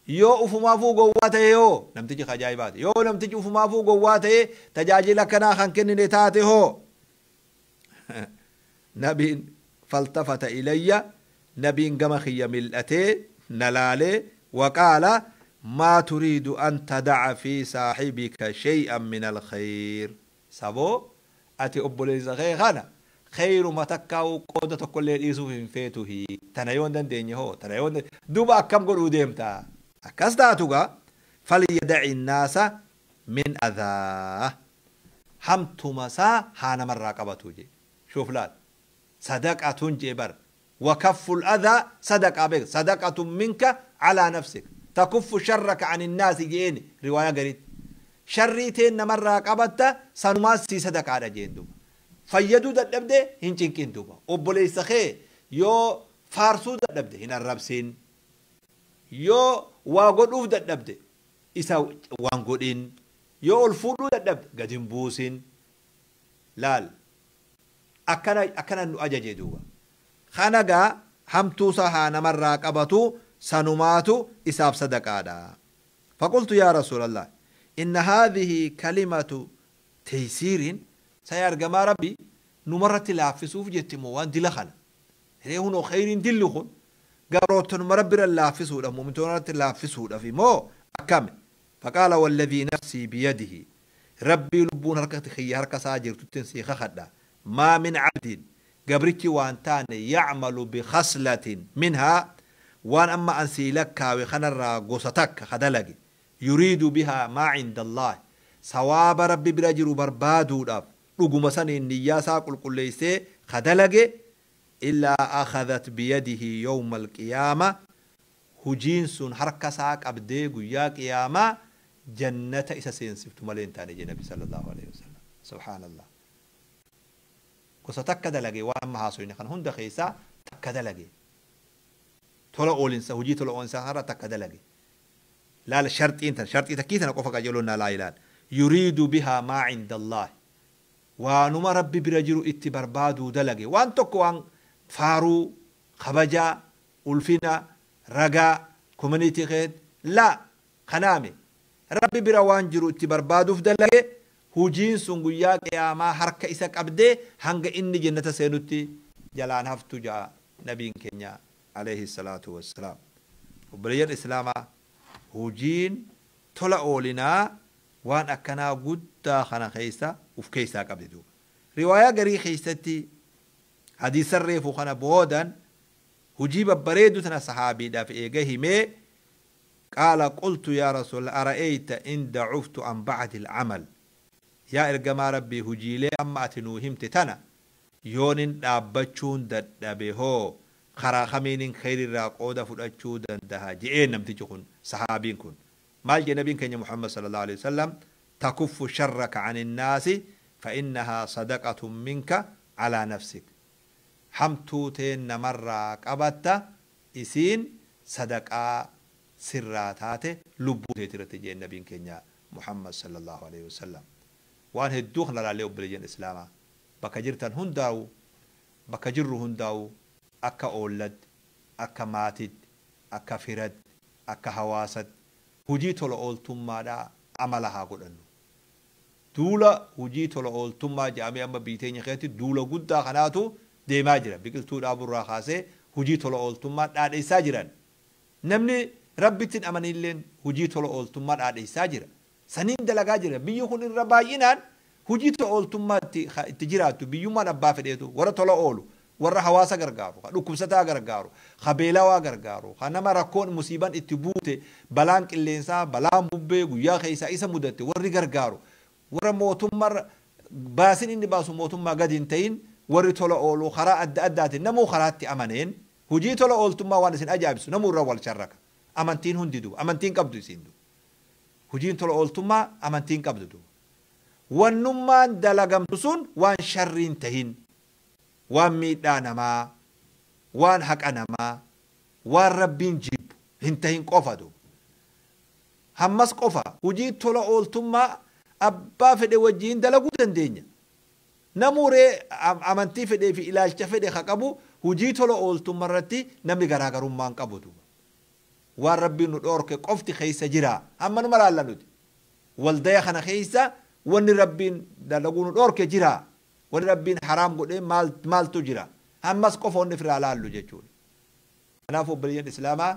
yoo ufumaafuu gowwaa ta'e yoo namtichi ajaa'ibaati yoo namtichi ufumaafuu gowwaa ta'e tajaajila kanaa kan kennine taate hoo nabiin faltafata ilayya nabiin gama kiyya mil'atee na laalee waqaala maa turiidu an tadaca fi saaxibika shay'an min alkhayr saboo ati obboleessa kee kana khayruma takkaa'u qooda tokkollee dhiisuuf hin feetuhi tana yoo hin dandeenye hoo tana yoo duuba akkam godhuu deemtaa akkas taatugaa falyadaci innaasa min adhaa hamtuma isaa haa namarraa qabatu jee shuuf laal sadaqatun jee bar wakaffu ladhaa sadaqaa beek sadaqatun minka calaa nafsik takuffu sharraka can innaasi jeeni riwaayaa gariitti sharrii teen namarraa qabatta sanumaas sii sadaqaadha jeen duuba fayyaduu dadhabde hin cinqin duuba obboleessa kee yoo faarsuu dadhabde hin arrabsin. Yoo waa godhuuf dadhabde isa waan godhin, yoo ol fuudhuu dadhabde gad hin buusin. Laal, akkana akkana nu ajaje duuba. Kana gaa hamtuusa haa namarraa qabatu, sanumaatu isaaf sadaqaadha. فقلت يا رسول الله إن هذه كلمة تيسير، yaa ergamaa Rabbii, numarratti laaffisuuf jetti moo waan dila kana hiree hunoo khayriin dilli kun gabroottanuma Rabbira laaffisuudhaaf, mu'mintoota laaffisuudhaaf moo akkami? فقال والذي نفسي بيده، Rabbii lubbuun harka kiyya harka isaa jirtuttiin sii kakadha، ما من عبد، gabrichi waan taane، يعمل بخصلة منها، waan amma an sii lakkaawe kanarraa gosa takka ka dalage، يريد بها ما عند الله، sawaaba Rabbi bira jiru barbaaduudhaaf dhuguma saniin niyyaa isaa qulqulleessee ka dalage، إلا أخذت بيده يوم القيامة، hujiin sun harka isaa qabdee guyyaa qiyaamaa jannata isa seensiftu malee hin taane, jee Nabi صلى الله عليه وسلم. سبحان الله. Gosa takka dalage, waan amma haasoyne kan hunda keessaa takka dalage, tola oolinsa, hujii tola oolinsa har'a takka dalage. Laala, sharxiin tan sharxii takkii tana qofa qajeelonnaa laa ilaal. يريد بها ما عند الله، waanuma Rabbi bira jiru itti barbaaduu dalage, waan tokko waan faaruu, kabajaa, ulfina, ragaa community keet laa kanaame, Rabbi bira waan jiru itti barbaaduuf dalage, hujiin sun guyyaa qiyaamaa harka isa qabdee hanga inni jannata seenutti jalaan haftu, jaa nabiin keenya عليه الصلاة والسلام. Obboleeyyan islaamaa, hujiin tola oolinaa waan akkanaa guddaa kana keessa uf keessaa qabdi duuba. Riwaayaa garii keessatti hadiisa reefu kana boodan hujii babbareedu tana sahaabiidhaaf eega himee، قال قلت يا رسول الله أرأيت إن ضعفت عن بعض العمل، yaa ergamaa Rabbii, hujiilee amma ati nuu himte tana yoonin dhaabbachuun dadhabe hoo, karaa kamiinin khayrirraa qooda fudhachuu dandaha, je'ee namtichi kun, sahaabiin kun. Maal jee nabiin keenya Muhammad صلى الله عليه وسلم? تكف شرك عن الناس فإنها صدقة منك على نفسك. Hamtuu teen namarraa qabatta, isiin sadaqaa sirraa taate lubbuu teetirratti, jeen nabiin keenya Muhammad صلى الله عليه وسلم. Waan hedduu kana laallee, obboleeyyan islaamaa, bakka jirtan hundaa'u, bakka jirru hundaa'u, akka oollatti, akka maatitti, akka firatti, akka hawaasatti hujii tola ooltummaadhaa amala haa godhannu. Duula hujii tola ooltummaa jedhamee amma biyya teenya keessatti duula guddaa kanaatu deemaa jira. Biqiltuu dhaaburraa kaasee hujii tola ooltummaa dhaadheessaa jiran. Namni Rabbitti hin amanilleen hujii tola ooltummaa dhaadheessaa jira. Saniin dalagaa jira. Biyyi kun irra baay'inaan hujii tola ooltummaa itti jiraattu, biyyummaan abbaa fedheetu warra tola oolu, warra hawaasa gargaaru, ka dhukkubsataa gargaaru, ka beelawaa gargaaru, ka nama rakkoon musiibaan itti buute, balaan qilleensaa, balaan bubbee guyyaa keessaa isa mudatte warri gargaaru, warra mootummaa baasin inni baasu mootummaa gadi hin ta'in, warri tola oolu karaa adda addaatiin namuu karaatti amaneen hujii tola ooltummaa. Waan isin ajaa'ibsu, namuu irra wal sharraka. Amantiin hundi duuba amantiin qabdu isiin duuba. Hujiin tola ooltummaa amantiin qabdu duuba. Wannummaan dalagamtu sun waan sharriin tahin, waan miidhaa namaa, waan haqa namaa, waan Rabbiin jibbu hin tahin qofa duuba. Hammas qofa hujii tola ooltummaa abbaa fedhe wajjiin dalaguu dandeenya. Namuree amantii fedhee fi ilaalcha fedhe ka qabu hujii tola ooltummaa irratti namni garaagarummaa hin qabu duuba. Waan Rabbiin nu dhoorke qofti keessa jira. Hamma numa laalla nuti. Waldaya kana keessa wanni Rabbiin dalaguu nu dhoorke jira. Wanni Rabbiin haraam godhee maaltu jira? Ammas qofa wanni ofirraa laallu jechuudha. Kanaaf obboleeyyan islaamaa,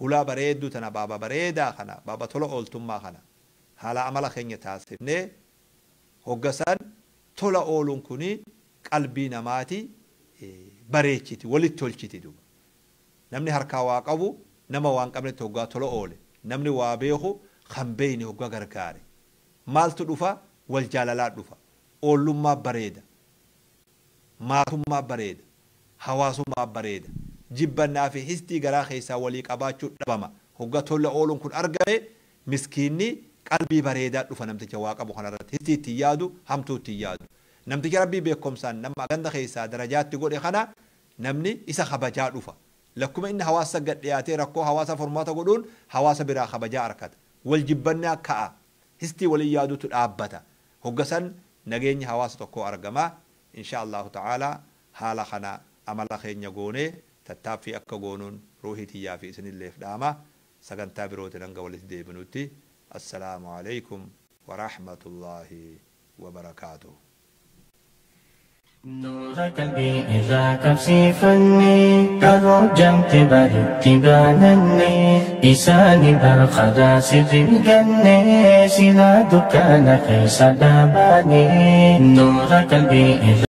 hulaa bareedduu tana, baaba bareedaa kana, baaba tola ooltummaa kana haala amala keenya taasifnee hoggasan tola ooluun kuni qalbii namaati bareechiti, walitti tolchiti duuba. Namni harkaa waa qabu nama waan qabnetti hoggaa tola oole, namni waa beeku kan beeyne hoggaa gargaare, maaltu dhufa? Wal jaalalaa dhufa, oollummaa bareeda, maatummaa bareeda, hawaasummaa bareeda, jibbannaa fi histii garaa keessaa walii qabaachuu dhabama. Hoggaa tola ooluun kun argame, miskiinni qalbii bareedaa dhufa. Namticha waa qabu kanarratti histii ittiin yaadu, hamtuu ittiin yaadu. Namticha Rabbii beekumsaan nama ganda keessaa darajaatti godhe kana namni isa kabajaa dhufa. Lakkuma inni hawaasa gad dhiyaatee rakkoo hawaasa furmaata godhuun hawaasa biraa kabajaa argata. Wal jibbannaa ka'a. Histii walii yaadutu dhaabbata. Hoggasan nageenya hawaasa tokkoo argama. Insha Allahu ta'ala haala kana amala keenya goonee tattaaffii akka goonuun ruuhii tiyyaa fi isinilleef dhaama. Sagantaa birootiin hanga walitti deebinutti. Assalaamu alaikum wa rahmatullahi wa barakaatuh. نور قلبي إذا كبسيفني كرجمت برتبانني إساني برخدا سرقني سلا دكان خيس داباني نور قلبي إذا